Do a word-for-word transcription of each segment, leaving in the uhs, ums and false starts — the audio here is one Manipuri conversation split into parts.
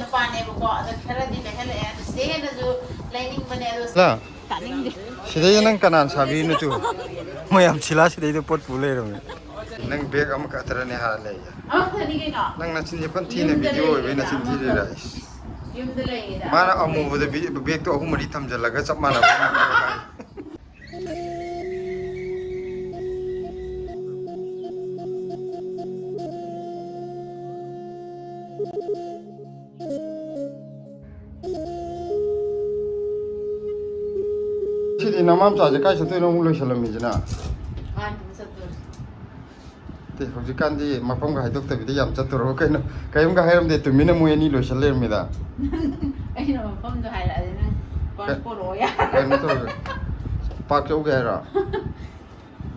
ꯅꯨꯄꯥꯅꯦꯕꯀꯣ, ꯑꯗ ꯈꯔꯗꯤ ꯂꯩꯍꯜꯂꯛꯑꯦ꯫ ꯑꯗꯨ ꯁꯤꯗꯩ ꯍꯦꯟꯅꯁꯨ ꯂꯩꯅꯤꯡꯕꯅꯦ, ꯑꯗꯣ ꯂꯥ, ꯇꯥꯅꯤꯡꯗꯦ꯫ ꯁꯤꯗꯩꯗ ꯅꯪ ꯀꯅꯥꯅ ꯁꯥꯕꯤꯔꯤꯅꯣ ꯇꯨ? ꯃꯌꯥꯝ ꯁꯤꯂꯥ ꯁꯤꯗꯩꯗ ꯄꯣꯠ ꯄꯨ ꯂꯩꯔꯝꯃꯦ꯫ ꯅꯪ ꯕꯦꯒ ꯑꯃꯈꯛꯇꯔꯅꯦ ꯍꯥꯟꯅ ꯂꯩꯔꯤꯁꯦ? ꯑꯃꯈꯛꯇꯅꯤ ꯀꯩꯅꯣ꯫ ꯅꯪ ꯅꯆꯤꯟꯁꯦ ꯐꯟ ꯊꯤꯅ ꯌꯨꯝꯗ ꯚꯤꯗꯤꯑꯣ ꯑꯣꯏꯕꯩ ꯂꯩꯔꯤꯉꯩꯗ ꯅꯆꯤꯟ ꯊꯤꯔꯤꯔꯥ? ꯑꯃꯈꯛ-, ꯏꯁ꯫ ꯌꯨꯝꯗ ꯂꯩꯔꯤꯉꯩꯗ ꯃꯥꯅ ꯑꯃꯈꯛ-, ꯑꯃꯨꯕꯗ ꯕꯤ-, ꯕꯦꯒꯇꯣ ꯑꯍꯨꯝ ꯃꯔꯤ ꯊꯝꯖꯤꯜꯂꯒ ꯆꯞ ꯃꯥꯟꯅꯕ ꯑꯃ ꯍꯥꯏ꯫ ꯁꯤꯗꯤ ꯅꯃꯥ ꯃꯆꯥꯁꯦ ꯀꯥꯏ ꯆꯠꯇꯣꯏꯅꯣ ꯑꯃꯨꯛ ꯂꯣꯏꯁꯜꯂꯝꯃꯤꯁꯤꯅ? ꯀꯥꯏꯗꯅꯣ ꯆꯠꯇꯣꯔꯤ꯫ ꯇꯦ, ꯍꯧꯖꯤꯛꯀꯥꯟꯗꯤ ꯃꯐꯝꯒ ꯍꯥꯏꯗꯣꯛꯇꯕꯤꯗ ꯌꯥꯝ ꯆꯠꯇꯣꯔꯕ ꯀꯩꯅꯣ? ꯀꯔꯤꯝꯒ ꯍꯥꯏꯔꯝꯗꯦ, ꯇꯨꯃꯤꯟꯅ ꯃꯣꯏ ꯑꯅꯤ ꯂꯣꯏꯁꯜ ꯂꯩꯔꯝꯃꯤꯗ꯫ ꯑꯩꯅ ꯃꯐꯝꯗꯣ ꯍꯥꯏꯔꯛꯑꯗꯤ ꯅꯪ ꯄꯔꯁ ꯀ-, ꯄꯣꯔꯛꯑꯣ ꯌꯥꯔꯦ꯫ ꯀꯩꯅꯣ ꯇꯧꯔꯦ꯫ ꯄꯥꯛ ꯆꯧꯒꯦ ꯍꯥꯏꯔꯣ?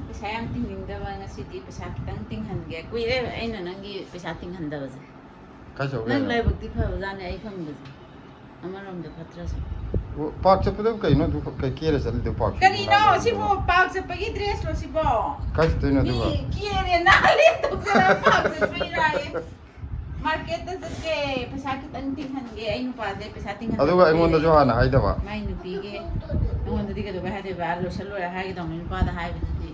ꯄꯩꯁꯥ ꯌꯥꯝ ꯇꯤꯡꯅꯤꯡꯗꯕ ꯉꯁꯤꯗꯤ, ꯄꯩꯁꯥ ꯈꯤꯇꯪ ꯇꯤꯡꯍꯟꯒꯦ꯫ ꯀꯨꯏꯔꯦ ꯑꯩꯅ ꯅꯪꯒꯤ ꯄꯩꯁꯥ ꯇꯤꯡꯍꯟꯗꯕꯁꯦ꯫ ꯀꯥꯏ ꯆꯧꯒꯦ ꯅꯪ ꯍꯥꯏꯅꯣ? ꯂꯥꯏꯕꯛꯇꯤ ꯐꯕꯖꯥꯠꯅꯦ ꯑꯩ ꯐꯪꯕꯁꯦ꯫ ꯑꯃꯔꯣꯝꯗ ꯐꯠꯇ꯭ꯔꯁꯨ꯫ ꯑꯣ, ꯄꯥꯛ ꯆꯠꯄꯗꯕꯨ ꯀꯩꯅꯣ ꯑꯗꯨ ꯀꯩ ꯀꯦꯔ ꯆꯠꯂꯤꯗꯣ ꯄꯥꯛ ꯆꯠꯄꯗ ꯀꯔꯤꯅꯣ ꯀꯥꯏꯗ ꯁꯤꯕꯨ? ꯆꯠꯂꯤꯅꯣ? ꯄꯥꯛ ꯆꯠꯄꯒꯤ ꯗ꯭ꯔꯦꯁꯂꯣ ꯁꯤꯕꯣ? ꯀꯥꯏ ꯆꯠꯇꯣꯏꯅꯣ ꯃꯤ ꯑꯗꯨꯒ? ꯀꯦꯔꯦ ꯅꯥꯜꯂꯦ ꯇꯧꯖꯔ ꯄꯥꯛ ꯆꯠꯄꯒꯤꯔꯥꯌꯦ꯫ ꯃꯥꯔꯀꯦꯠꯇ ꯆꯠꯀꯦ, ꯄꯩꯁꯥ ꯈꯤꯇꯪ ꯇꯤꯡꯍꯟꯒꯦ, ꯑꯩ ꯅꯨꯄꯥꯁꯦ ꯄꯩꯁꯥ ꯇꯤꯡꯍꯟꯒꯦ꯫ ꯑꯗꯨꯒ ꯑꯩꯉꯣꯟꯗꯁꯨ ꯍꯥꯟꯅ ꯍꯥꯏꯗꯕ? ꯃꯥꯏ ꯅꯨꯄꯤꯒꯤ꯫ ꯅꯉꯣꯟꯗꯗꯤ ꯀꯩꯗꯧꯕꯩ ꯍꯥꯏꯗꯣꯏꯕ? ꯂꯣꯏꯁꯜ ꯂꯣꯏꯔ ꯍꯥꯏꯒꯗꯧꯅꯤ ꯅꯨꯄꯥꯗ ꯍꯥꯏꯕꯗꯨꯗꯤ꯫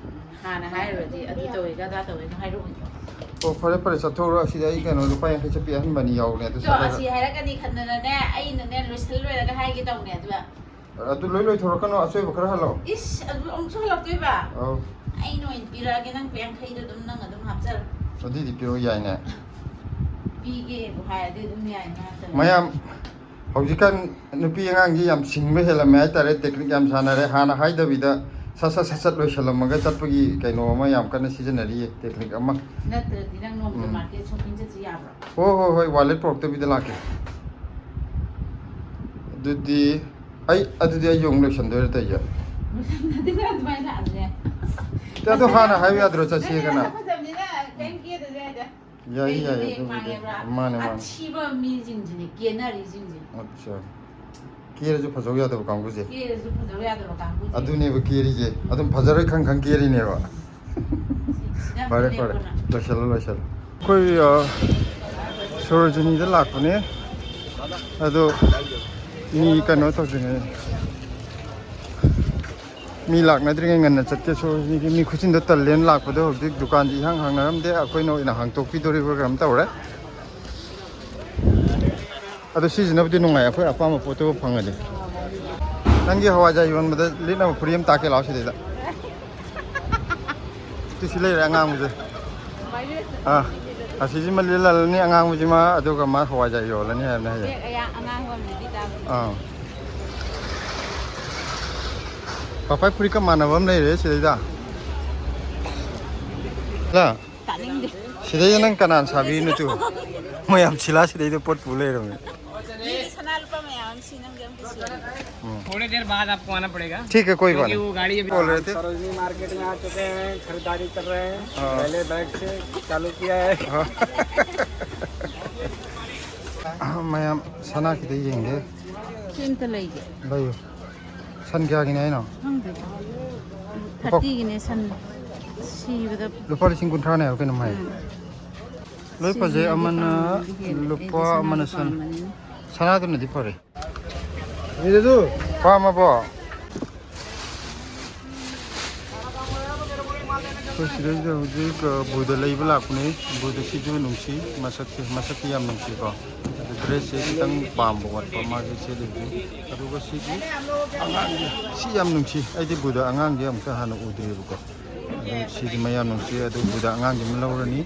ꯎꯝ, ꯍꯥꯟꯅ ꯍꯥꯏꯔꯨꯔꯗꯤ ꯑꯗꯨ ꯇꯧꯋꯦꯒ ꯑꯗꯥ ꯇꯧꯋꯦꯒ ꯍꯥꯏꯔꯛꯑꯣꯏꯗ꯭ꯔꯣ? ꯑꯣ, ꯐꯔꯦ ꯐꯔꯦ, ꯆꯠꯊꯣꯛꯎꯔꯣ꯫ ꯑꯁꯤꯗꯤ ꯑꯩ ꯀꯩꯅꯣ ꯂꯨꯄꯥ ꯌꯥꯡꯈꯩ ꯆꯠꯄꯤ ꯑꯍꯟꯕ ꯑꯅꯤ ꯌꯥꯎꯕꯅꯦ, ꯑꯗꯨ ꯆꯠꯂꯒ ꯑꯁꯤ ꯍꯥꯏꯔꯛꯀꯅꯤ ꯈꯟꯗꯅꯅꯦ, ꯑꯩꯅꯅꯦ ꯂꯣꯏꯁꯜ ꯂꯣꯏꯔꯒ ꯍꯥꯏꯒꯦ ꯇꯧꯅꯦ ꯑꯗꯨꯒ꯫ ꯑꯗꯨ ꯂꯣꯏ ꯂꯣꯏꯊꯣꯔꯛꯀꯅꯣ, ꯑꯆꯣꯏꯕ ꯈꯔ ꯍꯜꯂꯣ꯫ ꯏꯁ, ꯑꯗꯨ ꯑꯃꯨꯛꯁꯨ ꯍꯜꯂꯛꯇꯣꯏꯕ? ꯑꯧ꯫ ꯑꯩꯅ ꯑꯣꯏꯅ ꯄꯤꯔꯛꯑꯒꯦ, ꯅꯪ ꯌꯥꯡꯈꯩꯗꯣ ꯑꯗꯨꯝ ꯅꯪ ꯑꯗꯨꯝ ꯍꯥꯞꯆꯔꯣ꯫ ꯑꯗꯨꯏꯗꯤ ꯄꯤꯔꯛꯑꯣ, ꯌꯥꯏꯅꯦ꯫ ꯄꯤꯒꯦꯕꯨ ꯍꯥꯏꯔꯗꯤ ꯑꯗꯨꯝ ꯌꯥꯏ, ꯃꯥ ꯇꯧꯔꯦ꯫ ꯃꯌꯥꯝ, ꯍꯧꯖꯤꯛꯀꯥꯟ ꯅꯨꯄꯤ ꯑꯉꯥꯡꯁꯤ ꯌꯥꯝ ꯁꯤꯡꯕ ꯍꯦꯜꯂꯝꯃꯦ ꯍꯥꯏꯇꯥꯔꯦ, ꯇꯦꯛꯅꯤꯛ ꯌꯥꯝ ꯁꯥꯟꯅꯔꯦ꯫ ꯍꯥꯟꯅ ꯍꯥꯏꯗꯕꯤꯗ ꯁꯠ ꯁꯠ ꯁꯠ ꯁꯠ ꯂꯣꯏꯁꯜꯂꯝꯃꯒ ꯆꯠꯄꯒꯤ ꯀꯩꯅꯣ ꯑꯃ ꯌꯥꯝ ꯀꯟꯅ ꯁꯤꯖꯤꯟꯅꯔꯤꯌꯦ, ꯇꯦꯛꯅꯤꯛ ꯑꯃ꯫ ꯅꯠꯇ꯭ꯔꯗꯤ ꯅꯪ ꯅꯣꯡꯃꯇ ꯎꯝ꯫ ꯃꯥꯔꯀꯦꯠ ꯁꯣꯞꯄꯤꯡ ꯆꯠꯁꯤ ꯌꯥꯕ꯭ꯔꯣ? ꯍꯣꯏ, ꯍꯣꯏ, ꯍꯣꯏ, ꯋꯥꯂꯦꯠ ꯄꯨꯔꯛꯇꯕꯤꯗ ꯂꯥꯛꯀꯦ꯫ ꯑꯗꯨꯗꯤ ꯑꯩ, ꯑꯗꯨꯗꯤ ꯑꯩꯁꯨ ꯑꯃꯨꯛ ꯂꯣꯏꯁꯟꯗꯣꯏꯔ ꯇꯧꯔꯤꯁꯦ? ꯂꯣꯏꯁꯟꯗꯗꯤ ꯅꯪ ꯑꯗꯨꯃꯥꯏꯅ ꯂꯥꯛꯑꯁꯨ ꯌꯥꯏ꯫ ꯑꯗꯣ ꯍꯥꯟꯅ ꯍꯥꯏꯕ ꯌꯥꯗ꯭ꯔꯣ, ꯆꯠꯁꯦ ꯅꯪ ꯀꯅꯥ? ꯅꯁꯛ ꯐꯖꯕꯅꯤꯅ ꯀꯩꯝ ꯀꯦꯗ꯭ꯔꯁꯨ ꯌꯥꯏꯗ꯫ ꯌꯥꯏ, ꯀꯩꯅꯣ ꯌꯥꯏ, ꯍꯌꯦꯡ ꯑꯗꯨꯕꯨꯗꯤ꯫ ꯃꯥꯡꯉꯦꯕ꯭ꯔꯥ? ꯃꯥꯅꯦ, ꯃꯥꯅꯦ꯫ ꯑꯊꯤꯕ ꯃꯤꯁꯤꯡꯁꯤꯅꯦ ꯀꯦꯅꯔꯤꯁꯤꯡꯁꯦ꯫ ꯑꯠꯆꯥ꯫ ꯀꯦꯔꯁꯨ ꯐꯖꯧ ꯌꯥꯗꯕ ꯀꯥꯡꯕꯨꯁꯦ꯫ ꯀꯦꯔꯁꯨ ꯐꯖꯧ ꯌꯥꯗꯕ ꯀꯥꯡꯕꯨꯁꯦ꯫ ꯑꯗꯨꯅꯦꯕ ꯀꯦꯔꯤꯁꯦ꯫ ꯑꯗꯨꯝ ꯐꯖꯔꯣꯏ ꯈꯪ ꯈꯪ ꯀꯦꯔꯤꯅꯦꯕ꯫ ꯁꯤ-, ꯁꯤꯗ ꯑꯝꯇ ꯐꯔꯦ, ꯐꯔꯦ꯫ ꯂꯦꯞꯄꯣꯅ꯫ ꯂꯣꯏꯁꯜꯂꯣ, ꯂꯣꯏꯁꯜꯂꯣ꯫ ꯑꯩꯈꯣꯏ, ꯑ, ꯁꯣꯔꯣꯖꯤꯅꯤꯗ ꯂꯥꯛꯄꯅꯦ꯫ ꯑꯗꯣ ꯃꯤ ꯀꯩꯅꯣ ꯇꯧꯗ꯭ꯔꯤꯉꯩ, ꯃꯤ ꯂꯥꯛꯅꯗ꯭ꯔꯤꯉꯩ ꯉꯟꯅ ꯆꯠꯀꯦ꯫ ꯁꯣꯔꯣꯖꯤꯅꯤꯒꯤ ꯃꯤ ꯈꯨꯆꯤꯟꯗꯣ ꯇꯜꯂꯦꯅ ꯂꯥꯛꯄꯗꯣ ꯍꯧꯖꯤꯛ ꯗꯨꯀꯥꯟꯗꯤ ꯏꯍꯥꯡ ꯍꯥꯡꯅꯔꯝꯗꯦ꯫ ꯑꯩꯈꯣꯏꯅ ꯑꯣꯏꯅ ꯍꯥꯡꯇꯣꯛꯄꯤꯗꯣꯔꯤꯕ꯭ꯔꯥ ꯀꯩꯅꯣꯝ ꯇꯧꯔꯦ꯫ ꯑꯗꯣ ꯁꯤꯁꯤꯅꯕꯨꯗꯤ ꯅꯨꯡꯉꯥꯏ, ꯑꯩꯈꯣꯏ ꯑꯄꯥꯝꯕ ꯄꯣꯠꯇꯨ ꯐꯪꯉꯗꯤ꯫ ꯅꯪꯒꯤ ꯍꯋꯥꯏꯖꯥꯔ ꯌꯣꯟꯕꯗ ꯂꯤꯠꯅꯕ ꯐꯨꯔꯤ ꯑꯃ ꯇꯥꯛꯀꯦ ꯂꯥꯛꯑꯣ ꯁꯤꯗꯩꯗ꯫ ꯁꯤ ꯁꯤ ꯂꯩꯔꯦ ꯑꯉꯥꯡꯕꯁꯦ꯫ ꯑꯥ, ꯑꯁꯤꯁꯤꯃ ꯂꯤꯠꯍꯜꯂꯅꯤ ꯑꯉꯥꯡꯕꯁꯤꯃ, ꯑꯗꯨꯒ ꯃꯥ ꯍꯋꯥꯏꯖꯥꯔ ꯌꯣꯜꯂꯅꯤ ꯍꯥꯏꯕꯅꯦ ꯍꯌꯦꯡ꯫ ꯕꯦꯛ ꯑꯌꯥ-, ꯑꯉꯥꯡꯕ ꯑꯃ ꯂꯤꯠꯄꯤ ꯇꯥꯕꯅꯤ꯫ ꯑꯥ꯫ ꯄꯥꯄꯥꯏ ꯐꯨꯔꯤꯠꯀ ꯃꯥꯟꯅꯕ ꯑꯃ ꯂꯩꯔꯦ ꯁꯤꯗꯩꯗ꯫ ꯂꯥ? ꯇꯥꯅꯤꯡꯗꯦ꯫ ꯁꯤꯗꯩꯗ ꯅꯪ ꯀꯅꯥꯅ ꯁꯥꯕꯤꯔꯤꯅꯣ ꯇꯨ? ꯃꯌꯥꯝ ꯁꯤꯂꯥ ꯁꯤꯗꯩꯗ ꯄꯣꯠ ꯄꯨ ꯂꯩꯔꯝꯃꯦ꯫ ꯃꯤꯗꯤ ꯁꯅꯥ ꯂꯨꯄꯥ ꯃꯌꯥꯝ ꯑꯃ ꯁꯤ ꯅꯪꯗꯤ ꯑꯝꯇ ꯁꯤꯌꯨ꯫ ꯎꯝ꯫ थोड़ी देर बाद आपको आना पड़ेगा। ठीक है, कोई बात क्योंकि नहीं। वो गाड़ी अभी बोल रहे थे। सरोजनी मार्केट में आ चुके हैं, खरीदारी कर रहे हैं। हाँ। पहले बैग से चालू किया है। हाँ। ꯃꯌꯥꯝ ꯁꯅꯥ ꯈꯤꯇ ꯌꯦꯡꯒꯦ꯫ ꯁꯤ ꯑꯝꯇ ꯂꯩꯒꯦ꯫ ꯂꯩꯌꯨ꯫ ꯁꯟ ꯀꯌꯥꯒꯤꯅꯦ ꯍꯥꯏꯅꯣ? ꯈꯪꯗꯦ꯫ ꯂꯨꯄꯥ ꯊꯥꯔꯇꯤꯒꯤꯅꯦ ꯁꯟ ꯁꯤꯕꯗ꯫ ꯂꯨꯄꯥ ꯂꯤꯁꯤꯡ ꯀꯨꯟꯊ꯭ꯔꯥꯅꯦ ꯍꯥꯏꯕ ꯀꯩꯅꯣꯝ ꯍꯥꯏ꯫ ꯎꯝ꯫ ꯂꯣꯏ ꯐꯖꯩ, ꯁꯤꯁꯤꯅꯗꯤ ꯑꯃꯅ ꯄꯥꯝꯕꯅꯤ ꯍꯦꯜꯂꯦ꯫ ꯂꯨꯄꯥ ꯑꯩꯗꯤ ꯁꯅꯥ ꯑꯃꯅ ꯁꯟ꯫ ꯄꯥꯝꯕꯅꯤꯅ꯫ ꯁꯅꯥꯗꯨꯅꯗꯤ ꯐꯔꯦ꯫ ꯄꯥꯝꯃꯕꯣ? ꯑꯩꯈꯣꯏ ꯁꯤꯗꯩꯁꯤꯗ ꯍꯧꯖꯤꯛ, ꯑ, ꯕꯨꯙ ꯂꯩꯕ ꯂꯥꯛꯄꯅꯦ꯫ ꯕꯨꯙ ꯁꯤꯁꯨ ꯅꯨꯡꯁꯤ, ꯃꯁꯛꯁꯦ, ꯃꯁꯛꯇꯤ ꯌꯥꯝ ꯅꯨꯡꯁꯤꯀꯣ꯫ ꯑꯗꯨ ꯗ꯭ꯔꯦꯁꯁꯦ ꯈꯤꯇꯪ ꯄꯥꯝꯕ ꯋꯥꯠꯄ ꯃꯥꯒꯤ ꯁꯦꯠꯂꯤꯁꯦ꯫ ꯑꯗꯨꯒ ꯁꯤꯒꯤ ꯑꯉꯥꯡꯁꯦ, ꯁꯤ ꯌꯥꯝ ꯅꯨꯡꯁꯤ꯫ ꯑꯩꯗꯤ ꯕꯨꯙ ꯑꯉꯥꯡꯁꯦ ꯑꯃꯨꯛꯇ ꯍꯥꯟꯅ ꯎꯗ꯭ꯔꯤꯕꯀꯣ꯫ ꯑꯗꯨ ꯁꯤꯗꯤ ꯃꯌꯥꯝ ꯅꯨꯡꯁꯤ꯫ ꯑꯗꯨ ꯕꯨꯙ ꯑꯉꯥꯡꯁꯤ ꯑꯃ ꯂꯧꯔꯅꯤ꯫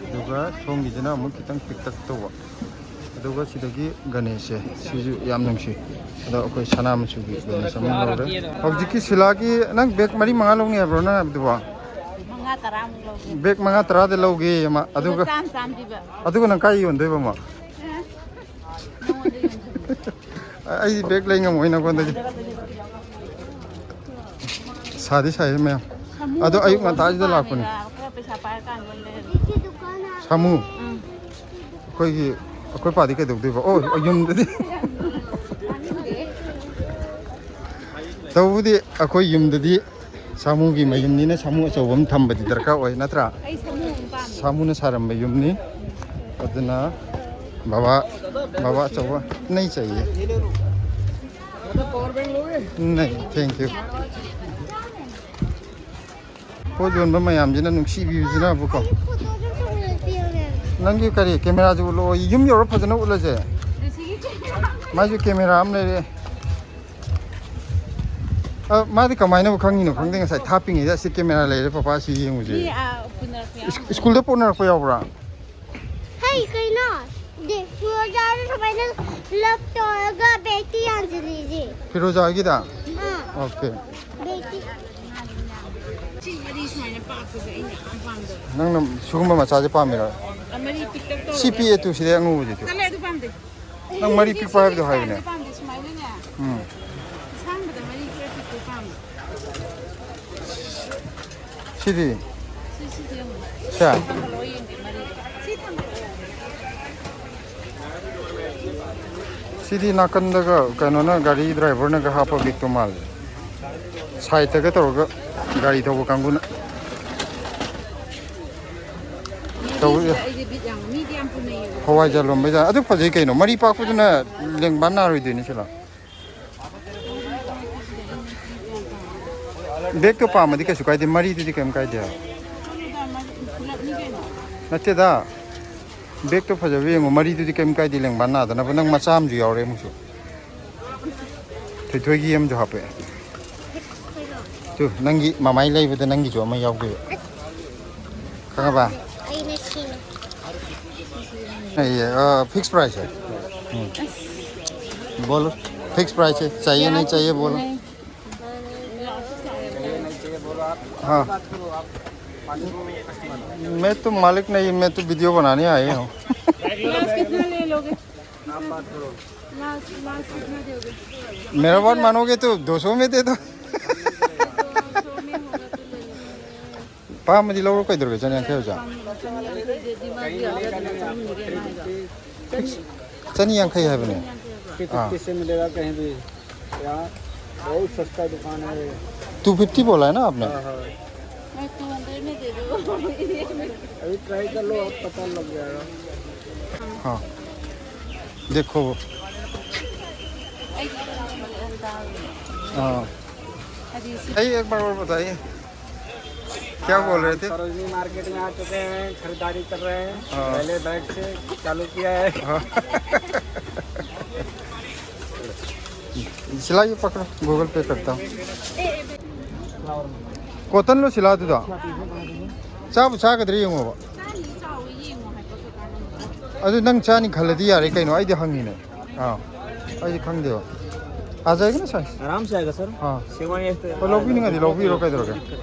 ꯑꯗꯨꯒ ꯁꯣꯝꯒꯤꯁꯤꯅ ꯑꯃꯨꯛ ꯈꯤꯇꯪ ꯄꯤꯛꯇꯛ ꯇꯧꯕ꯫ ꯑꯗꯨꯒ ꯁꯤꯗꯒꯤ ꯒꯅꯦꯁꯁꯦ, ꯁꯤꯁꯨ ꯌꯥꯝ ꯅꯨꯡꯁꯤ꯫ ꯑꯗꯣ ꯑꯩꯈꯣꯏ ꯁꯅꯥ ꯃꯆꯨꯒꯤ ꯒꯅꯦꯁ ꯑꯃ ꯂꯧꯔꯦ꯫ ꯍꯧꯖꯤꯛꯀꯤ ꯁꯤꯂꯥꯒꯤ, ꯅꯪ ꯕꯦꯛ ꯃꯔꯤ ꯃꯉꯥ ꯂꯧꯅꯤ ꯍꯥꯏꯕ꯭ꯔꯣ ꯅꯪ ꯍꯥꯏꯕꯗꯨꯕꯣ? ꯃꯉꯥ ꯇꯔꯥꯃꯨꯛ ꯂꯧꯒꯦ꯫ ꯕꯦꯛ ꯃꯉꯥ ꯇꯔꯥꯗ ꯂꯧꯒꯦ ꯑꯃ꯫ ꯑꯗꯨꯒ ꯑꯗꯨꯒ ꯆꯥꯝ ꯆꯥꯝ ꯄꯤꯕ꯫ ꯑꯗꯨꯒ ꯅꯪ ꯀꯥꯏ ꯌꯣꯟꯗꯣꯏꯕ ꯑꯃ? ꯅꯉꯣꯟꯗ ꯌꯣꯟꯁꯤꯟꯕ꯫ ꯑꯩ ꯕꯦꯛ ꯂꯩ ꯉꯝꯃꯣꯏ ꯅꯉꯣꯟꯗꯒꯤ꯫ ꯁꯥꯗꯤ ꯁꯥꯏ ꯃꯌꯥꯝ꯫ ꯁꯥꯃꯨ ꯑꯗꯣ ꯑꯌꯨꯛ ꯑꯆꯧꯕ ꯑꯃ ꯉꯟꯇꯥꯁꯤꯗ ꯂꯥꯛꯄꯅꯦ꯫ ꯄꯥꯝꯃꯦꯕ꯫ ꯈꯔ ꯄꯩꯁꯥ ꯄꯥꯏꯔꯀꯥꯟꯗ ꯑꯣꯏꯅ ꯂꯩꯔꯒꯦ꯫ ꯁꯥꯃꯨ꯫ ꯎꯝ꯫ ꯑꯩꯈꯣꯏꯒꯤ, ꯑꯩꯈꯣꯏ ꯄꯥꯗꯤ ꯀꯩꯗꯧꯗꯣꯏꯕ? ꯑꯣ, ꯌꯨꯝꯗꯗꯤ꯫ ꯇꯧꯕꯗꯤ ꯑꯩꯈꯣꯏ ꯌꯨꯝꯗꯗꯤ ꯁꯥꯃꯨꯒꯤ ꯃꯌꯨꯝꯅꯤꯅ ꯁꯥꯃꯨ ꯑꯆꯧꯕ ꯑꯃ ꯊꯝꯕꯗꯤ ꯗꯔꯀꯥꯔ ꯑꯣꯏ, ꯅꯠꯇ꯭ꯔꯥ? ꯑꯩ ꯁꯥꯃꯨ ꯑꯃ ꯄꯥꯝꯃꯦ꯫ ꯁꯥꯃꯨꯅ ꯁꯥꯔꯝꯕ ꯌꯨꯝꯅꯤ꯫ ꯑꯗꯨꯅ बाबा, बाबा, चौबा नहीं चाहिए। नहीं, थैंक यू। ꯄꯣꯠ ꯌꯣꯟꯕ ꯃꯌꯥꯝꯁꯤꯅ ꯅꯨꯡꯁꯤꯕꯤꯕꯁꯤꯅꯕꯨꯀꯣ꯫ ꯅꯪꯒꯤ ꯀꯔꯤ ꯀꯦꯃꯦꯔꯥꯁꯦ ꯎꯠꯂꯛꯑꯣ, ꯌꯨꯝ ꯌꯧꯔ ꯐꯖꯅ ꯎꯠꯂꯁꯦ꯫ ꯃꯥꯏꯁꯨ ꯀꯦꯃꯦꯔꯥ ꯑꯃ ꯂꯩꯔꯦ꯫ ꯑ, ꯃꯥꯗꯤ ꯀꯃꯥꯏꯅꯕꯨ ꯈꯪꯉꯤꯅꯣ ꯈꯪꯗꯦ, ꯉꯁꯥꯏ ꯊꯥꯞꯄꯤꯉꯩꯗ "ꯑꯁꯤ ꯀꯦꯃꯦꯔꯥ ꯂꯩꯔꯦ ꯄꯄꯥ, ꯑꯁꯤ ꯌꯦꯡꯉꯨꯁꯦ"꯫ ꯃꯤ, ꯑ, ꯄꯨꯅꯔꯛꯄ ꯌꯥꯎ- ꯁ꯭ꯀꯨꯜꯗ ꯄꯨꯅꯔꯛꯄ ꯌꯥꯎꯕ꯭ꯔꯥ? ꯍꯩ, ꯀꯩꯅꯣ? ꯗꯦ, ꯐꯤꯔꯣꯖꯥꯗ ꯁꯨꯃꯥꯏꯅ ꯂꯞ ꯇꯧꯔꯒ ꯕꯦꯛꯇꯤ ꯌꯥꯟꯁꯤꯜꯂꯤꯁꯦ꯫ ꯐꯤꯔꯣꯖꯥꯒꯤꯗ? ꯑꯥ꯫ ꯑꯣꯀꯦ꯫ ꯕꯦꯛꯇꯤ꯫ ꯁꯤ ꯃꯔꯤ ꯁꯨꯃꯥꯏꯅ ꯄꯥꯛꯄꯁꯦ ꯑꯩꯅ ꯌꯥꯝ ꯄꯥꯝꯖꯕ꯫ ꯅꯪꯅ ꯁꯤꯒꯨꯝꯕ ꯃꯆꯥꯁꯦ ꯄꯥꯝꯃꯤꯔꯣ? ꯑ, ꯃꯔꯤ ꯄꯤꯛꯇꯛ ꯇꯧꯔꯒ꯫ ꯁꯤ ꯄꯤꯛꯑꯦ ꯇꯨ, ꯁꯤꯗꯩ ꯑꯉꯧꯕꯁꯦ ꯇꯨ꯫ ꯇꯜꯂꯦ, ꯑꯗꯨ ꯄꯥꯝꯗꯦ꯫ ꯅꯪ ꯃꯔꯤ ꯄꯤꯛꯄ ꯍꯥꯏꯕꯗꯣ ꯍꯥꯏꯕꯅꯦ꯫ ꯄꯥꯝꯗꯦ, ꯁꯨꯃꯥꯏꯅꯅꯦ꯫ ꯎꯝ꯫ ꯑꯁꯥꯡꯕꯗ ꯃꯔꯤ ꯈꯔ ꯄꯤꯛꯄ ꯄꯥꯝꯃꯦ꯫ ꯁꯤꯗꯤ? ꯁꯤ, ꯁꯤꯁꯦ ꯌꯦꯡꯉꯨ꯫ ꯁꯦ? ꯊꯥꯡꯒꯠꯂꯛꯑꯣ ꯌꯦꯡꯒꯦ, ꯃꯔꯤꯗꯣ꯫ ꯁꯤ ꯊꯥꯡꯒꯠꯂꯛꯑꯣ꯫ ꯁꯤꯗꯤ ꯅꯥꯀꯟꯗꯒ ꯀꯩꯅꯣꯅ, ꯒꯥꯔꯤ ꯗ꯭ꯔꯥꯏꯚꯔꯅꯒ ꯍꯥꯞꯄ ꯕꯦꯛꯇꯣ ꯃꯥꯜꯂꯦ꯫ ꯁꯥꯏꯠꯇꯒ ꯇꯧꯔꯒ ꯒꯥꯔꯤ ꯊꯧꯕ ꯀꯥꯡꯕꯨꯅ꯫ ꯇꯧ-, ꯃꯤꯗꯤ ꯑꯩꯗꯤ ꯕꯤꯠ ꯌꯥꯝ, ꯃꯤꯗꯤ ꯌꯥꯝ ꯄꯨꯅꯩꯌꯦꯕ꯫ ꯍꯋꯥꯏꯖꯥꯔ ꯂꯣꯟꯕꯩ ꯖꯥꯠ꯫ ꯑꯗꯨ ꯐꯖꯩ ꯀꯩꯅꯣ꯫ ꯃꯔꯤ ꯄꯥꯛꯄꯗꯨꯅ ꯂꯦꯡꯕꯥꯟ ꯅꯥꯔꯣꯏꯗꯣꯏꯅꯤ ꯁꯤꯂꯥ꯫ ꯕꯦꯛꯇꯣ ꯄꯥꯝꯃꯗꯤ ꯀꯩꯁꯨ ꯀꯥꯏꯗꯦ, ꯃꯔꯤꯗꯨꯗꯤ ꯀꯩꯝ ꯀꯥꯏꯗꯦ꯫ ꯄꯨꯂꯞꯅꯤ ꯀꯩꯅꯣ꯫ ꯅꯠꯇꯦꯗ, ꯕꯦꯛꯇꯣ ꯐꯖꯕ ꯌꯦꯡꯉꯣ, ꯃꯔꯤꯗꯨꯗꯤ ꯀꯩꯝ ꯀꯥꯏꯗꯦ, ꯂꯦꯡꯕꯥꯟ ꯅꯥꯗꯅꯕ꯫ ꯅꯪ ꯃꯆꯥ ꯑꯃꯁꯨ ꯌꯥꯎꯔꯦ ꯑꯃꯨꯛꯁꯨ꯫ ꯊꯣꯏꯊꯣꯏꯒꯤ ꯑꯃꯁꯨ ꯍꯥꯞꯄꯛꯑꯦ꯫ ꯇꯨ, ꯅꯪꯒꯤ ꯃꯃꯥꯏ ꯂꯩꯕꯗ ꯅꯪꯒꯤꯁꯨ ꯑꯃ ꯌꯥꯎꯗꯣꯏꯕ꯫ ꯈꯪꯉꯕ? ꯑꯩꯅ ꯁꯤꯅꯤ꯫ ये, आ, फिक्स प्राइस है। हम्म। बोलो, फिक्स प्राइस है, चाहिए नहीं चाहिए बोलो। हाँ। मैं तो मालिक नहीं, मैं तो वीडियो बनाने आए हूँ। लास्ट कितना ले लोगे? लास्ट, लास्ट कितना दोगे? मेरा बात मानोगे तो दो सौ में दे दो। दो सौ में होगा तो ले लेंगे। ꯄꯥꯝꯃꯗꯤ ꯂꯧꯔꯣ, ꯀꯩꯗꯧꯔꯒꯦ? ꯆꯅꯤꯌꯥꯡꯈꯩ ꯑꯣꯖꯥ꯫ ꯆꯅꯤ ꯌꯥꯡꯈꯩ ꯍꯥꯏꯕꯅꯦ꯫ ꯐꯤꯐꯇꯤ ꯑꯥ꯫ ꯐꯤꯐꯇꯤ ꯁꯦ ꯃꯤꯂꯦꯒꯥ ꯀꯍꯤꯡ ꯚꯤ꯫ ꯌꯥ, ꯕꯍꯨꯠ ꯁꯁꯇꯥ ꯗꯨꯀꯥꯟ ꯍꯥꯏ꯫ टू फिफ्टी बोला है ना आपने? हाँ, हाँ। मैं टू हंड्रेड में दे दो। अभी ट्राई कर लो, आप पता लग जाएगा। हाँ। देखो वो। हाँ। अभी एक बार और बताइए, क्या बोल रहे थे? सरोजनी मार्केट में आ चुके हैं, खरीदारी कर रहे हैं। हाँ। पहले बैग से चालू किया है। हाँ। चलाइए, पकड़ो, गूगल पे करता हूँ। ꯀꯣꯇꯟꯂꯣ ꯁꯤꯂꯥꯗꯨꯗꯣ? ꯆꯥꯕꯨ ꯆꯥꯒꯗ꯭ꯔꯥ ꯌꯦꯡꯉꯣꯕ꯫ ꯑꯗꯨ ꯅꯪ ꯆꯥꯅꯤ ꯈꯜꯂꯗꯤ ꯌꯥꯔꯦ ꯀꯩꯅꯣ, ꯑꯩꯗꯤ ꯍꯪꯉꯤꯅꯦ꯫ ꯑꯥ, ꯑꯩꯗꯤ ꯈꯪꯗꯦꯕ꯫ आ जाएगा ना साइज? आराम से आएगा सर। हाँ। सेवन एट तो ꯍꯣꯏ, ꯂꯧꯕꯤꯅꯤꯡꯉꯗꯤ ꯂꯧꯕꯤꯔꯣ, ꯀꯩꯗꯧꯔꯒꯦ?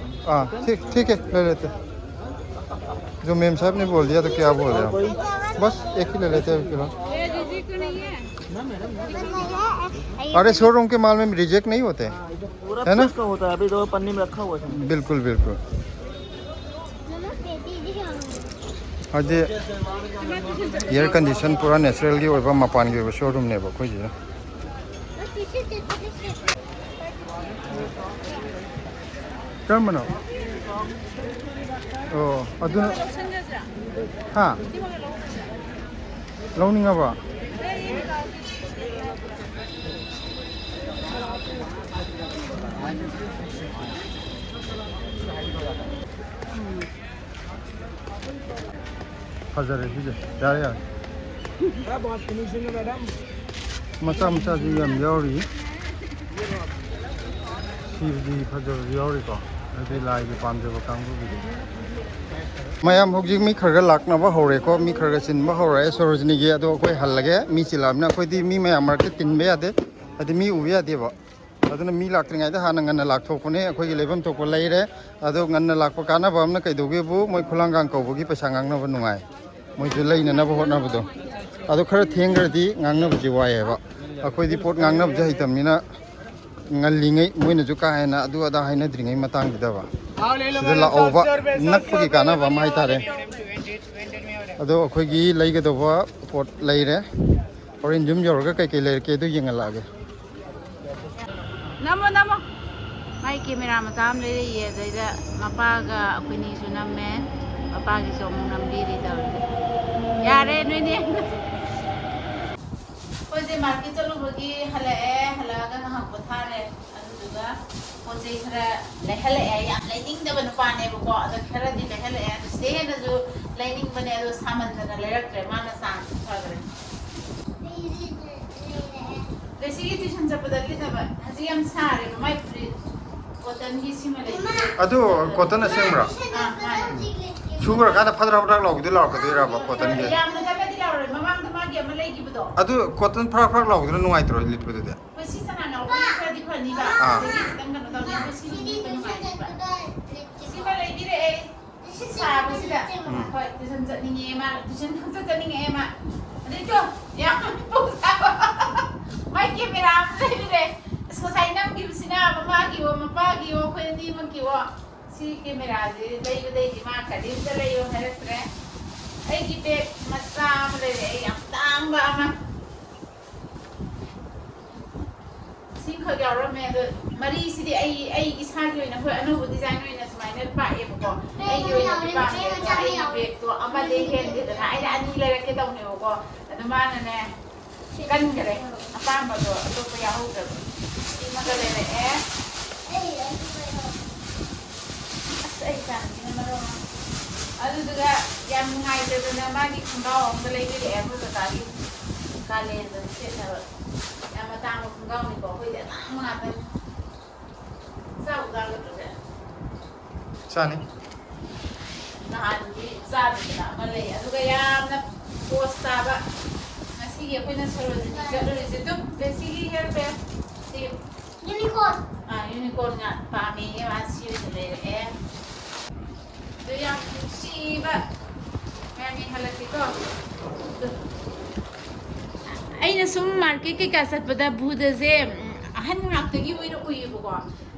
हाँ, ठीक, ठीक है, ले लेते। जो मेम साहब ने बोल दिया तो क्या बोल रहे हैं? बस एक ही ले लेते हैं फिलहाल। अरे, शोरूम के माल में रिजेक्ट नहीं होते, है ना? पूरा होता है, अभी तो पन्नी में रखा हुआ है। बिल्कुल, बिल्कुल। ꯍꯧꯖꯤꯛ ꯏꯌꯔ ꯀꯟꯗꯤꯁꯟ ꯄꯨꯔꯥ ꯅꯦꯆꯔꯦꯜꯒꯤ ꯑꯣꯏꯕ ꯃꯄꯥꯟꯒꯤ ꯑꯣꯏꯕ ꯁꯣꯔꯨꯝꯅꯦꯕ ꯑꯩꯈꯣꯏꯁꯤꯅ꯫ ꯀꯔꯝꯕꯅꯣ? ꯑꯣ, ꯑꯗꯨꯅ, ꯍꯥ? ꯂꯧꯅꯤꯡꯉꯕꯣ? ꯐꯖꯔꯦ ꯁꯤꯁꯦ꯫ ꯌꯥꯔꯦ, ꯌꯥꯔꯦ꯫ ꯃꯆꯥ ꯃꯆꯥꯁꯨ ꯌꯥꯝ ꯌꯥꯎꯔꯤ꯫ ꯁꯤꯕꯨꯗꯤ ꯐꯖꯕꯁꯨ ꯌꯥꯎꯔꯤꯀꯣ, ꯍꯥꯏꯗꯤ ꯂꯥꯏꯒꯤ ꯄꯥꯝꯖꯕ ꯀꯥꯡꯕꯨꯒꯤꯗꯤ꯫ ꯃꯌꯥꯝ ꯍꯧꯖꯤꯛ ꯃꯤ ꯈꯔ ꯈꯔ ꯂꯥꯛꯅꯕ ꯍꯧꯔꯦꯀꯣ, ꯃꯤ ꯈꯔ ꯈꯔ ꯆꯤꯟꯕ ꯍꯧꯔꯛꯑꯦ ꯁꯣꯔꯣꯖꯤꯅꯤꯒꯤ꯫ ꯑꯗꯣ ꯑꯩꯈꯣꯏ ꯍꯜꯂꯒꯦ, ꯃꯤ ꯆꯤꯜꯂꯛꯑꯕꯅꯤꯅ꯫ ꯑꯩꯈꯣꯏꯗꯤ ꯃꯤ ꯃꯌꯥꯝ ꯃꯔꯛꯇ ꯇꯤꯟꯕ ꯌꯥꯗꯦ, ꯍꯥꯏꯗꯤ ꯃꯤ ꯎꯕ ꯌꯥꯗꯦꯕ꯫ ꯑꯗꯨꯅ ꯃꯤ ꯂꯥꯛꯇ꯭ꯔꯤꯉꯩꯗ ꯍꯥꯟꯅ ꯉꯟꯅ ꯂꯥꯛꯊꯣꯛꯄꯅꯦ꯫ ꯑꯩꯈꯣꯏꯒꯤ ꯂꯩꯐꯝ ꯊꯣꯛꯄ ꯂꯩꯔꯦ꯫ ꯑꯗꯣ ꯉꯟꯅ ꯂꯥꯛꯄ ꯀꯥꯟꯅꯕ ꯑꯃꯅ ꯀꯩꯗꯧꯒꯦꯕꯨ, ꯃꯣꯏ ꯈꯨꯂꯥꯡꯒꯥꯡ ꯀꯧꯕꯒꯤ ꯄꯩꯁꯥ ꯉꯥꯡꯅꯕ ꯅꯨꯡꯉꯥꯏ, ꯃꯣꯏꯁꯨ ꯂꯩꯅꯅꯕ ꯍꯣꯠꯅꯕꯗꯣ꯫ ꯑꯗꯣ ꯈꯔ ꯊꯦꯡꯈ꯭ꯔꯗꯤ ꯉꯥꯡꯅꯕꯁꯦ ꯋꯥꯏꯑꯦꯕ꯫ ꯑꯩꯈꯣꯏꯗꯤ ꯄꯣꯠ ꯉꯥꯡꯅꯕꯁꯦ ꯍꯩꯇꯕꯅꯤꯅ, ꯉꯜꯂꯤꯉꯩ ꯃꯣꯏꯅꯁꯨ ꯀꯥ ꯍꯦꯟꯅ ꯑꯗꯨ ꯑꯗꯥ ꯍꯥꯏꯅꯗ꯭ꯔꯤꯉꯩ ꯃꯇꯥꯡꯁꯤꯗꯕ ꯁꯤꯗ ꯂꯥꯛꯍꯧꯕ ꯅꯛꯄꯒꯤ ꯀꯥꯟꯅꯕ ꯑꯃ ꯍꯥꯏꯇꯥꯔꯦ꯫ ꯑꯗꯣ ꯑꯩꯈꯣꯏꯒꯤ ꯂꯩꯒꯗꯧꯕ ꯄꯣꯠ ꯂꯩꯔꯦ꯫ ꯍꯣꯔꯦꯟ ꯌꯨꯝ ꯌꯧꯔꯒ ꯀꯩꯀꯩ ꯂꯩꯔꯛꯀꯦ ꯑꯗꯨ ꯌꯦꯡꯍꯜꯂꯛꯑꯒꯦ꯫ ꯅꯝꯃꯣ, ꯅꯝꯃꯣ꯫ ꯃꯥꯏ ꯀꯦꯃꯦꯔꯥ ꯃꯆꯥ ꯑꯃ ꯂꯩꯔꯛꯏꯌꯦ, ꯑꯗꯩꯗ ꯃꯄꯥꯒ ꯑꯩꯈꯣꯏꯅꯤꯁꯨ ꯅꯝꯃꯦ, ꯃꯄꯥꯒꯤꯁꯨ ꯑꯃꯨꯛ ꯅꯝꯕꯤꯔꯤ ꯇꯧꯔꯤꯁꯦ꯫ ꯌꯥꯔꯦ ꯅꯣꯏꯅꯦ꯫ ꯃꯥꯔꯀꯦꯠ ꯆꯠꯂꯨꯕꯒꯤ ꯍꯜꯂꯛꯑꯦ, ꯍꯜꯂꯛꯑꯒ ꯉꯥꯏꯍꯥꯛ ꯄꯣꯊꯥꯔꯦ꯫ ꯑꯗꯨꯗꯨꯒ ꯄꯣꯠ ꯆꯩ ꯈꯔ ꯂꯩꯍꯜꯂꯛꯑꯦ꯫ ꯌꯥꯝ ꯂꯩꯅꯤꯡꯗꯕ ꯅꯨꯄꯥꯅꯦꯕꯀꯣ, ꯑꯗꯣ ꯈꯔꯗꯤ ꯂꯩꯍꯜꯂꯛꯑꯦ꯫ ꯑꯗꯨ ꯁꯤꯗꯩ ꯍꯦꯟꯅꯁꯨ ꯂꯩꯅꯤꯡꯕꯅꯦ, ꯑꯗꯣ ꯁꯥꯃꯟꯗꯅ ꯂꯩꯔꯛꯇ꯭ꯔꯦ꯫ ꯃꯥꯅ ꯆꯥꯟꯁ ꯐꯈ꯭ꯔꯦ꯫ ꯂꯦꯁꯤꯒꯤ ꯇ꯭ꯌꯨꯁꯟ ꯆꯠꯄꯗ ꯂꯤꯠꯅꯕ ꯍꯧꯖꯤꯛ ꯌꯥꯝ ꯁꯥꯔꯦꯕ, ꯃꯥꯏ ꯐꯨꯔꯤꯠ ꯀꯣꯇꯟꯒꯤ ꯁꯤꯃ ꯂꯩꯕꯤꯔꯦ꯫ ꯑꯗꯨ ꯀꯣꯇꯟ ꯑꯁꯦꯡꯕ꯭ꯔꯥ? ꯑꯥ, ꯃꯥꯅꯦ꯫ ꯁꯨꯈ꯭ꯔꯀꯥꯟꯗ ꯐꯗ꯭ꯔꯛ ꯐꯗ꯭ꯔꯛ ꯂꯥꯎꯕꯤꯗꯣ ꯂꯥꯎꯔꯛꯀꯗꯣꯏꯔꯕ ꯀꯣꯇꯟꯒꯤ? ꯌꯥꯝꯅ ꯀꯟꯅꯗꯤ ꯂꯥꯎꯔꯣꯏ, ꯃꯃꯥꯡꯗ ꯃꯥꯒꯤ ꯑꯃ ꯂꯩꯈꯤꯕꯗꯣ꯫ ꯑꯗꯨ ꯀꯣꯇꯟ ꯐꯔꯛ ꯐꯔꯛ ꯂꯥꯎꯕꯗꯨꯅ ꯅꯨꯡꯉꯥꯏꯇ꯭ꯔꯣ ꯂꯤꯠꯄꯗꯨꯗꯤ? ꯑꯩꯈꯣꯏ ꯁꯤ ꯆꯅꯥ ꯅꯧꯕꯒꯤ ꯈꯔꯗꯤ ꯐꯅꯤꯕ, ꯑꯥ꯫ ꯑꯗꯒꯤ ꯈꯤꯇꯪ ꯀꯩꯅꯣ ꯇꯧꯅꯤ, ꯑꯗꯨ ꯁꯤꯗꯤ ꯂꯤꯠꯄ ꯅꯨꯡꯉꯥꯏꯅꯤꯕ꯫ ꯁꯤꯃ ꯂꯩꯕꯤꯔꯛꯑꯦ꯫ ꯁꯥꯕꯁꯤꯗ꯫ ꯎꯝ꯫ ꯍꯣꯏ, ꯇ꯭ꯌꯨꯁꯟ ꯆꯠꯅꯤꯡꯉꯦ ꯃꯥ, ꯇ꯭ꯌꯨꯁꯟ ꯈꯪꯆꯠ ꯆꯠꯅꯤꯡꯉꯛꯑꯦ ꯃꯥ꯫ ꯑꯗꯩ ꯇꯣ, ꯌꯥꯝ ꯄꯨꯡ ꯁꯥꯕ꯫ ꯃꯥꯏ ꯀꯦꯃꯦꯔꯥ ꯑꯃ ꯂꯩꯔꯨꯔꯦ꯫ ꯑꯁ, ꯉꯁꯥꯏ ꯅꯝꯈꯤꯕꯁꯤꯅ ꯃꯃꯥꯒꯤꯋꯣ, ꯃꯄꯥꯒꯤꯋꯣ, ꯑꯩꯈꯣꯏ ꯑꯅꯤꯃꯛꯀꯤꯋꯣ꯫ ꯁꯤ ꯀꯦꯃꯦꯔꯥꯁꯤ ꯂꯩꯕꯗꯩꯗꯤ ꯃꯥ ꯀꯔꯤꯝꯇ ꯂꯩꯌꯣ ꯍꯥꯏꯔꯛꯇ꯭ꯔꯦ꯫ ꯑꯩꯒꯤ ꯕꯦꯒ ꯃꯆꯥ ꯑꯃ ꯂꯩꯔꯛꯑꯦ, ꯌꯥꯝ ꯇꯥꯡꯕ ꯑꯃ꯫ ꯁꯤꯈꯛ ꯌꯥꯎꯔꯝꯃꯦ꯫ ꯑꯗꯣ ꯃꯔꯤꯁꯤꯗꯤ ꯑꯩ, ꯑꯩ ꯏꯁꯥꯒꯤ ꯑꯣꯏꯅ, ꯍꯣꯏ, ꯑꯅꯧꯕ ꯗꯤꯖꯥꯏꯟ ꯑꯣꯏꯅ ꯁꯨꯃꯥꯏꯅ ꯄꯥꯛꯑꯦꯕꯀꯣ꯫ ꯑꯩꯒꯤ ꯑꯣꯏꯅꯗꯤ ꯄꯥꯝꯗꯦ, ꯑꯗꯣ ꯑꯩꯒꯤ ꯕꯦꯒꯇꯣ ꯑꯃꯗꯤ ꯍꯦꯟꯗꯦꯗꯅ, ꯑꯩꯅ ꯑꯅꯤ ꯂꯩꯔꯛꯀꯦ ꯇꯧꯅꯦꯕꯀꯣ꯫ ꯑꯗꯣ ꯃꯥꯅꯅꯦ, ꯀꯟꯈꯔꯦ, ꯑꯄꯥꯝꯕꯗꯣ ꯑꯇꯣꯞꯄ ꯌꯥꯎꯍꯧꯗ꯭ꯔꯕ꯫ ꯁꯤꯃꯒ ꯂꯩꯔꯛꯑꯦ꯫ ꯑꯁ, ꯑꯩ ꯏꯆꯥꯅꯨꯄꯤꯅ ꯃꯔꯣꯟ ꯑꯃ꯫ ꯑꯗꯨꯗꯨꯒ ꯌꯥꯝ ꯅꯨꯡꯉꯥꯏꯇꯗꯅ ꯃꯥꯒꯤ ꯈꯣꯡꯒ꯭ꯔꯥꯎ ꯑꯃꯒ ꯂꯩꯕꯤꯔꯛꯑꯦ ꯑꯩꯈꯣꯏ ꯀꯀꯥꯒꯤ꯫ ꯀꯥꯂꯦꯟꯗ ꯁꯦꯠꯅꯕ꯫ ꯌꯥꯝ ꯑꯇꯥꯡꯕ ꯈꯣꯡꯒ꯭ꯔꯥꯎꯅꯤꯀꯣ, ꯑꯩꯈꯣꯏꯗꯤ ꯑꯇꯥꯡꯕ ꯉꯥꯛꯇꯅꯤ꯫ ꯆꯥꯕꯨ ꯆꯥꯒꯗ꯭ꯔꯣ ꯁꯦ? ꯆꯥꯅꯤ꯫ ꯅꯍꯥꯟꯗꯤ ꯆꯥꯗꯕ ꯑꯃ ꯂꯩ, ꯑꯗꯨꯒ ꯌꯥꯝꯅ ꯄꯣꯁ ꯇꯥꯕ꯫ ꯉꯁꯤꯒꯤ ꯑꯩꯈꯣꯏꯅ ꯁꯣꯔꯣꯖꯤꯅꯤ ꯆꯠꯂꯨꯔꯤꯁꯦ ꯑꯗꯨꯝ ꯕꯦꯁꯤꯒꯤ ꯍꯤꯌꯔ ꯕꯦꯜ꯫ ꯁꯤ ꯌꯨꯅꯤꯀꯣꯔꯟ꯫ ꯑꯥ, ꯌꯨꯅꯤꯀꯣꯔꯟ ꯉꯥꯛ ꯄꯥꯝꯃꯦꯌꯦ, ꯃꯥ ꯁꯤ ꯑꯣꯏꯅ ꯂꯩꯔꯛꯑꯦ꯫ ꯑꯗꯨ ꯌꯥꯝ ꯅꯨꯡꯁꯤꯕ ꯃꯌꯥꯝ ꯌꯦꯡꯍꯜꯂꯛꯀꯦꯀꯣ꯫ ꯑꯩꯅ ꯁꯨꯝ ꯃꯥꯔꯀꯦꯠ ꯀꯩꯀꯥ ꯆꯠꯄꯗ ꯚꯨꯗꯁꯦ, ꯎꯝ, ꯑꯍꯟ ꯉꯥꯛꯇꯒꯤ ꯑꯣꯏꯅ ꯎꯏꯌꯦꯕꯀꯣ꯫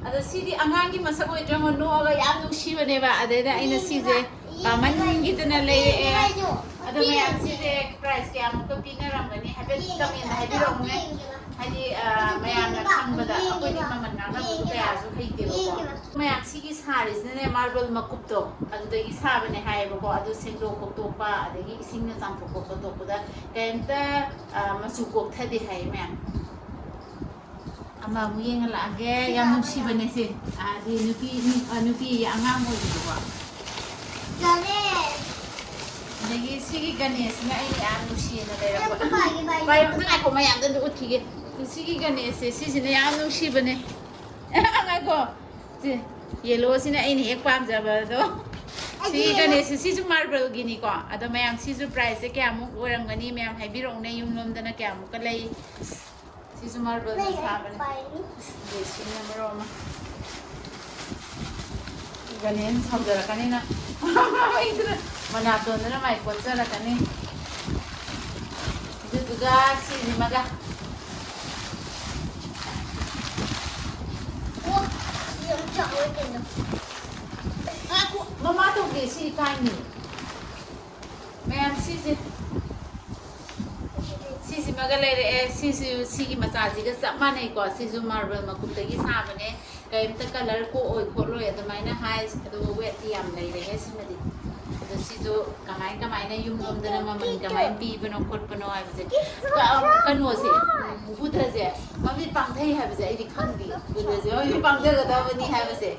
ꯑꯗꯣ ꯁꯤꯗꯤ ꯑꯉꯥꯡꯒꯤ ꯃꯁꯛ ꯑꯣꯏꯗ꯭ꯔꯥ, ꯅꯣꯛꯑꯒ ꯌꯥꯝ ꯅꯨꯡꯁꯤꯕꯅꯦꯕ꯫ ꯑꯗꯩꯗ ꯑꯩꯅ ꯁꯤꯁꯦ ꯄꯥꯝꯃꯟꯈꯤꯗꯅ ꯂꯩꯔꯛꯑꯦ꯫ ꯑꯗꯣ ꯃꯌꯥꯝ ꯁꯤꯁꯦ ꯄ꯭ꯔꯥꯏꯁ ꯀꯌꯥꯃꯨꯛꯀ ꯄꯤꯅꯔꯝ ꯍꯥꯏꯐꯦꯠ ꯀꯃꯦꯟꯗ ꯍꯥꯏꯕꯤꯔꯛꯎꯅꯦ꯫ ꯍꯥꯏꯗꯤ, ꯑ, ꯃꯌꯥꯝꯅ ꯈꯪꯕꯗ ꯑꯩꯈꯣꯏꯗꯤ ꯃꯃꯜ ꯉꯥꯡꯅꯕꯗꯣ ꯀꯌꯥꯁꯨ ꯍꯩꯇꯦꯕꯀꯣ꯫ ꯃꯌꯥꯝ ꯁꯤꯒꯤ ꯁꯥꯔꯤꯁꯤꯅꯅꯦ, ꯃꯥꯔꯕꯜ ꯃꯀꯨꯞꯇꯣ ꯑꯗꯨꯗꯒꯤ ꯁꯥꯕꯅꯦ ꯍꯥꯏꯌꯦꯕꯀꯣ꯫ ꯑꯗꯨ ꯁꯦꯡꯗꯣꯛ ꯈꯣꯠꯇꯣꯛꯄ, ꯑꯗꯒꯤ ꯏꯁꯤꯡꯅ ꯆꯥꯝꯊꯣꯛꯄ ꯈꯣꯠꯇꯣꯛꯄꯗ ꯀꯩꯝꯇ, ꯑ, ꯃꯆꯨ ꯀꯣꯛꯊꯗꯦ ꯍꯥꯏꯌꯦ ꯃꯌꯥꯝ꯫ ꯑꯃ ꯑꯃꯨꯛ ꯌꯦꯡꯍꯜꯂꯛꯑꯒꯦ꯫ ꯌꯥꯝ ꯅꯨꯡꯁꯤꯕꯅꯦ ꯁꯦ꯫ ꯑꯗꯤ ꯅꯨꯄꯤ, ꯅꯨ-, ꯑ, ꯅꯨꯄꯤ ꯑꯉꯥꯡ ꯑꯣꯏꯕꯗꯣꯀꯣ꯫ ꯑꯗꯒꯤ ꯁꯤꯒꯤ ꯒꯅꯦꯁꯁꯤꯅ ꯑꯩꯅ ꯌꯥꯝ ꯅꯨꯡꯁꯤꯅ ꯂꯩꯔꯛꯄ꯫ ꯄꯥꯏꯌꯣ, ꯑꯝꯇ ꯉꯥꯏꯈꯣ, ꯃꯌꯥꯝꯗ ꯑꯝꯇ ꯎꯠꯈꯤꯒꯦ꯫ ꯁꯤꯒꯤ ꯒꯅꯦꯁꯁꯦ, ꯁꯤꯁꯤꯅ ꯌꯥꯝ ꯅꯨꯡꯁꯤꯕꯅꯦ꯫ ꯉꯥꯏꯈꯣ꯫ ꯁꯤ ꯌꯦꯂꯣꯁꯤꯅ ꯑꯩꯅ ꯍꯦꯛ ꯄꯥꯝꯖꯕꯗꯣ꯫ ꯁꯤꯒꯤ ꯒꯅꯦꯁꯁꯦ, ꯁꯤꯁꯨ ꯃꯥꯔꯕꯜꯒꯤꯅꯤꯀꯣ꯫ ꯑꯗꯣ ꯃꯌꯥꯝ, ꯁꯤꯁꯨ ꯄ꯭ꯔꯥꯏꯁꯁꯦ ꯀꯌꯥꯃꯨꯛ ꯑꯣꯏꯔꯝꯒꯅꯤ? ꯃꯌꯥꯝ ꯍꯥꯏꯕꯤꯔꯛꯎꯅꯦ, ꯌꯨꯝꯂꯣꯝꯗꯅ ꯀꯌꯥꯃꯨꯛꯀ ꯂꯩ? ꯁꯤꯁꯨ ꯃꯥꯔꯕꯜꯅ ꯁꯥꯕꯅꯦ꯫ ꯗ꯭ꯔꯦꯁꯤꯡꯅ ꯃꯔꯣꯜ ꯑꯃ꯫ ꯒꯅꯦꯟ ꯁꯥꯎꯖꯔꯛꯀꯅꯤꯅ꯫ ꯃꯅꯥꯇꯣꯟꯗꯨꯅ ꯃꯥꯏ ꯀꯣꯠꯆꯔꯛꯀꯅꯤ꯫ ꯑꯗꯨꯗꯨꯒ ꯁꯤꯁꯤꯃꯒ꯫ ꯑꯣ, ꯌꯥꯝ ꯆꯥꯎꯋꯦ ꯀꯩꯅꯣ꯫ ꯉꯥꯏꯈꯣ, ꯃꯃꯥ ꯇꯧꯗꯦ, ꯁꯤ ꯏꯀꯥꯏꯅꯤ꯫ ꯃꯌꯥꯝ ꯁꯤꯁꯦ, ꯁꯤꯁꯤꯃꯒ ꯂꯩꯔꯛꯑꯦ꯫ ꯁꯤꯁꯨ, ꯁꯤꯒꯤ ꯃꯆꯥꯁꯤꯒ ꯆꯞ ꯃꯥꯟꯅꯩꯀꯣ꯫ ꯁꯤꯁꯨ ꯃꯥꯔꯕꯜ ꯃꯀꯨꯞꯇꯒꯤ ꯁꯥꯕꯅꯦ꯫ ꯀꯔꯤꯝꯇ ꯀꯂꯔ ꯀꯣꯛꯑꯣꯏ ꯈꯣꯠꯂꯣꯏ ꯑꯗꯨꯃꯥꯏꯅ ꯍꯥꯏ, ꯑꯗꯨꯒ ꯋꯦꯠꯇꯤ ꯌꯥꯝ ꯂꯩꯔꯦꯍꯦ ꯁꯤꯃꯗꯤ꯫ ꯑꯗꯣ ꯁꯤꯁꯨ ꯀꯃꯥꯏ ꯀꯃꯥꯏꯅ ꯌꯨꯝꯂꯣꯝꯗꯅ ꯃꯃꯜ ꯀꯃꯥꯏꯅ ꯄꯤꯕꯅꯣ ꯈꯣꯠꯄꯅꯣ ꯍꯥꯏꯕꯁꯦ꯫ ꯀ-, ꯀꯩꯅꯣꯁꯦ, ꯎꯝ, ꯕꯨꯙꯁꯦ ꯃꯃꯤꯠ ꯄꯥꯡꯊꯩ ꯍꯥꯏꯕꯁꯦ ꯑꯩꯗꯤ ꯈꯪꯗꯦ꯫ ꯕꯨꯙꯁꯦ ꯃꯃꯤꯠ ꯄꯥꯡꯊꯒꯗꯕꯅꯤ ꯍꯥꯏꯕꯁꯦ꯫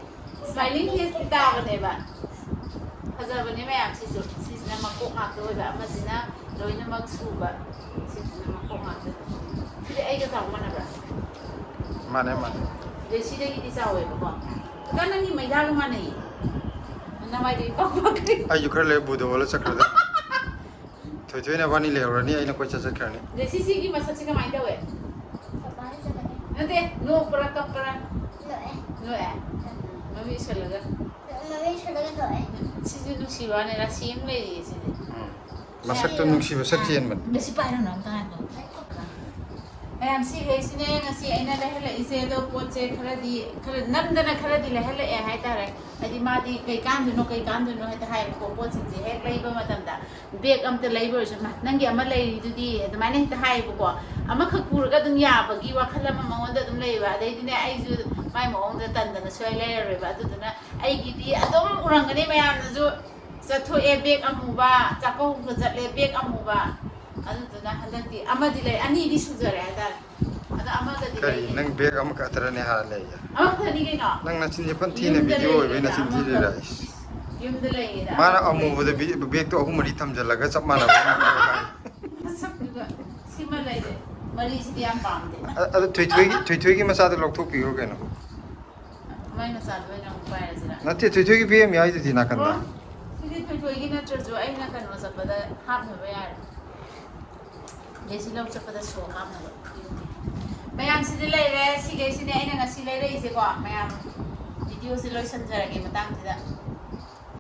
ꯁ꯭ꯃꯥꯏꯂꯤꯡ ꯐꯦꯁꯇꯤ ꯇꯥꯕꯅꯦꯕ꯫ ꯐꯖꯕꯅꯦ ꯃꯌꯥꯝꯁꯤꯁꯨ꯫ ꯁꯤꯁꯤꯅ ꯃꯀꯣꯛ ꯉꯥꯛꯇ ꯑꯣꯏꯕ, ꯑꯃꯁꯤꯅ ꯂꯣꯏꯅꯃꯛ ꯁꯨꯕ꯫ ꯁꯤꯁꯤꯅ ꯃꯀꯣꯛ ꯉꯥꯛꯇ꯫ ꯁꯤꯗꯤ ꯑꯩꯒ ꯆꯥꯎ ꯃꯥꯟꯅꯕ꯭ꯔꯥ? ꯃꯥꯟꯅꯩ, ꯃꯥꯟꯅꯩ꯫ ꯑꯗꯩ ꯁꯤꯗꯒꯤꯗꯤ ꯆꯥꯎꯋꯦꯕꯀꯣ꯫ ꯑꯗ ꯅꯪꯒꯤ ꯃꯩꯗꯥꯒ ꯃꯥꯟꯅꯩꯌꯦ꯫ ꯅꯃꯥꯏꯗꯣ ꯏꯄꯥꯛ ꯄꯥꯛꯈꯩ꯫ ꯑꯩꯁꯨ ꯈꯔ ꯂꯩꯔ ꯕꯨꯙ ꯑꯣꯜꯂ ꯆꯠꯈ꯭ꯔꯗ꯫ ꯊꯣꯏꯊꯣꯏ ꯅꯕꯥꯅꯤ ꯂꯩꯍꯧꯔꯅꯤ, ꯑꯩꯅ ꯀꯣꯏꯆꯠ ꯆꯠꯈ꯭ꯔꯅꯤ꯫ ꯑꯗꯩ ꯁꯤꯁꯤꯒꯤ ꯃꯁꯛꯁꯦ ꯀꯃꯥꯏꯅ ꯇꯧꯋꯦ? ꯄꯄꯥꯅ ꯆꯠꯀꯅꯤ꯫ ꯅꯠꯇꯦ, ꯅꯣꯛꯄ꯭ꯔꯥ ꯀꯞꯄ꯭ꯔꯥ? ꯅꯣꯛꯑꯦ꯫ ꯅꯣꯛꯑꯦ? ꯎꯝ꯫ ꯃꯃꯤꯠ ꯎꯏꯁꯜꯂꯒ? ꯃꯃꯤꯠ ꯎꯏꯁꯜꯂꯒ ꯅꯣꯛꯑꯦ꯫ ꯁꯤꯁꯨ ꯅꯨꯡꯁꯤꯕ ꯋꯥꯅꯦ, ꯔꯥꯁꯤ ꯑꯃ ꯂꯩꯔꯤꯌꯦ ꯁꯤꯗꯤ꯫ ꯎꯝ꯫ ꯃꯁꯛꯇꯣ ꯅꯨꯡꯁꯤꯕ, ꯁꯛ ꯆꯦꯟꯕꯅꯦ꯫ ꯑꯗ ꯁꯤ ꯄꯥꯏꯔꯣꯅ ꯑꯝꯇ ꯉꯥꯏꯈꯣ꯫ ꯃꯌꯥꯝ, ꯁꯤꯈꯩꯁꯤꯅꯦ ꯉꯁꯤ ꯑꯩꯅ ꯂꯩꯍꯜꯂꯛꯏꯁꯦ꯫ ꯑꯗꯣ ꯄꯣꯠꯁꯦ ꯈꯔꯗꯤ, ꯈꯔ ꯅꯝꯗꯅ ꯈꯔꯗꯤ ꯂꯩꯍꯜꯂꯛꯑꯦ ꯍꯥꯏꯇꯥꯔꯦ꯫ ꯍꯥꯏꯗꯤ ꯃꯥꯗꯤ ꯀꯩ ꯀꯥꯟꯗꯣꯏꯅꯣ, ꯀꯩ ꯀꯥꯟꯗꯣꯏꯅꯣ ꯍꯦꯛꯇ ꯍꯥꯏꯌꯦꯕꯀꯣ꯫ ꯄꯣꯠꯁꯤꯡꯁꯦ ꯍꯦꯛ ꯂꯩꯕ ꯃꯇꯝꯗ, ꯕꯦꯒ ꯑꯝꯇ ꯂꯩꯕ ꯑꯣꯏꯔꯁꯨ, "ꯃꯥ, ꯅꯪꯒꯤ ꯑꯃ ꯂꯩꯔꯤꯗꯨꯗꯤ?" ꯑꯗꯨꯃꯥꯏꯅ ꯍꯦꯛꯇ ꯍꯥꯏꯌꯦꯕꯀꯣ꯫ ꯑꯃꯈꯛ ꯄꯨꯔꯒ ꯑꯗꯨꯝ ꯌꯥꯕꯒꯤ ꯋꯥꯈꯜ ꯑꯃ ꯃꯉꯣꯟꯗ ꯑꯗꯨꯝ ꯂꯩꯌꯦꯕ꯫ ꯑꯗꯩꯗꯤꯅꯦ, ꯑꯩꯁꯨ ꯃꯥꯏ ꯃꯑꯣꯡꯗ ꯇꯟꯗꯅ ꯁꯨꯡꯂꯩ ꯂꯩꯔꯔꯣꯏꯕ꯫ ꯑꯗꯨꯗꯨꯅ ꯑꯩꯒꯤꯗꯤ ꯑꯗꯨꯝ ꯎꯔꯝꯒꯅꯤ ꯃꯌꯥꯝꯅꯁꯨ, ꯆꯠꯊꯣꯛꯑꯦ ꯕꯦꯒ ꯑꯃꯨꯕ, ꯆꯥꯛꯀꯧꯕ ꯆꯠꯂꯦ ꯕꯦꯒ ꯑꯃꯨꯕ꯫ ꯑꯗꯨꯗꯨꯅ ꯍꯟꯗꯛꯇꯤ ꯑꯃꯗꯤ ꯂꯩ, ꯑꯅꯤꯗꯤ ꯁꯨꯖꯔꯦ ꯍꯥꯏꯇꯥꯔꯦ꯫ ꯑꯗꯣ ꯑꯃꯒꯗꯤ ꯀꯔꯤ? ꯂꯩꯌꯦ꯫ ꯅꯪ ꯕꯦꯒ ꯑꯃꯈꯛꯇꯅꯦ ꯍꯥꯏꯔ ꯂꯩꯌꯦ? ꯑꯃꯈꯛꯇꯅꯤ ꯀꯩꯅꯣ꯫ ꯅꯪ ꯅꯆꯤꯟꯁꯦ ꯐꯟ ꯊꯤꯅ ꯌꯨꯝꯗ ꯚꯤꯗꯤꯑꯣ ꯑꯣꯏꯕꯩ ꯂꯩꯌꯦꯗ, ꯅꯆꯤꯟ ꯑꯃꯈꯛ-, ꯊꯤꯔꯤꯔꯥ? ꯌꯨꯝꯗ ꯂꯩꯌꯦꯗ, ꯃꯥꯅ ꯑꯃꯈꯛ ꯑꯃꯨꯕꯗ ꯂꯩꯌꯦ꯫ ꯕꯤ-, ꯕꯦꯒꯇꯣ ꯑꯍꯨꯝ ꯃꯔꯤ ꯊꯝꯖꯤꯜꯂꯒ ꯆꯞ ꯃꯥꯟꯅꯕ꯫ ꯃꯁꯛꯇꯨꯒ꯫ ꯁꯤꯃ ꯂꯩꯔꯦ꯫ ꯃꯔꯤꯁꯤꯗꯤ ꯌꯥꯝ ꯄꯥꯝꯗꯦ꯫ ꯑ-, ꯑꯗꯣ ꯊꯣꯏꯊꯣꯏꯒꯤ, ꯊꯣꯏꯊꯣꯏꯒꯤ ꯃꯆꯥꯗꯣ ꯂꯧꯊꯣꯛꯄꯤꯈ꯭ꯔꯣ ꯀꯩꯅꯣ꯫ ꯃꯥꯏ ꯃꯆꯥꯗꯣ ꯑꯣꯏꯅ ꯑꯃꯨꯛ ꯄꯥꯏꯔꯁꯤꯔꯥ? ꯅꯠꯇꯦ, ꯊꯣꯏꯊꯣꯏꯒꯤ ꯕꯦꯒ ꯑꯃ ꯌꯥꯎꯔꯤꯗꯨꯗꯤ ꯅꯥꯀꯟꯗ꯫ ꯑꯣ, ꯁꯤꯗꯤ ꯊꯣꯏꯊꯣꯏꯒꯤ ꯅꯠꯇ꯭ꯔꯁꯨ ꯑꯩꯅ ꯀꯩꯅꯣ ꯆꯠꯄꯗ ꯍꯥꯞꯅꯕ ꯌꯥꯔꯦ꯫ ꯖꯦꯁꯤ ꯂꯧ ꯆꯠꯄꯗ ꯁꯣ ꯍꯥꯞꯅꯕ꯫ ꯃꯌꯥꯝ, ꯁꯤꯗꯤ ꯂꯩꯔꯦ꯫ ꯁꯤꯈꯩꯁꯤꯅꯦ ꯑꯩꯅ ꯉꯁꯤ ꯂꯩꯔꯛꯏꯁꯦꯀꯣ꯫ ꯃꯌꯥꯝ, ꯚꯤꯗꯤꯑꯣꯁꯦ ꯂꯣꯏꯁꯤꯟꯖꯔꯒꯦ ꯃꯇꯥꯡꯁꯤꯗ꯫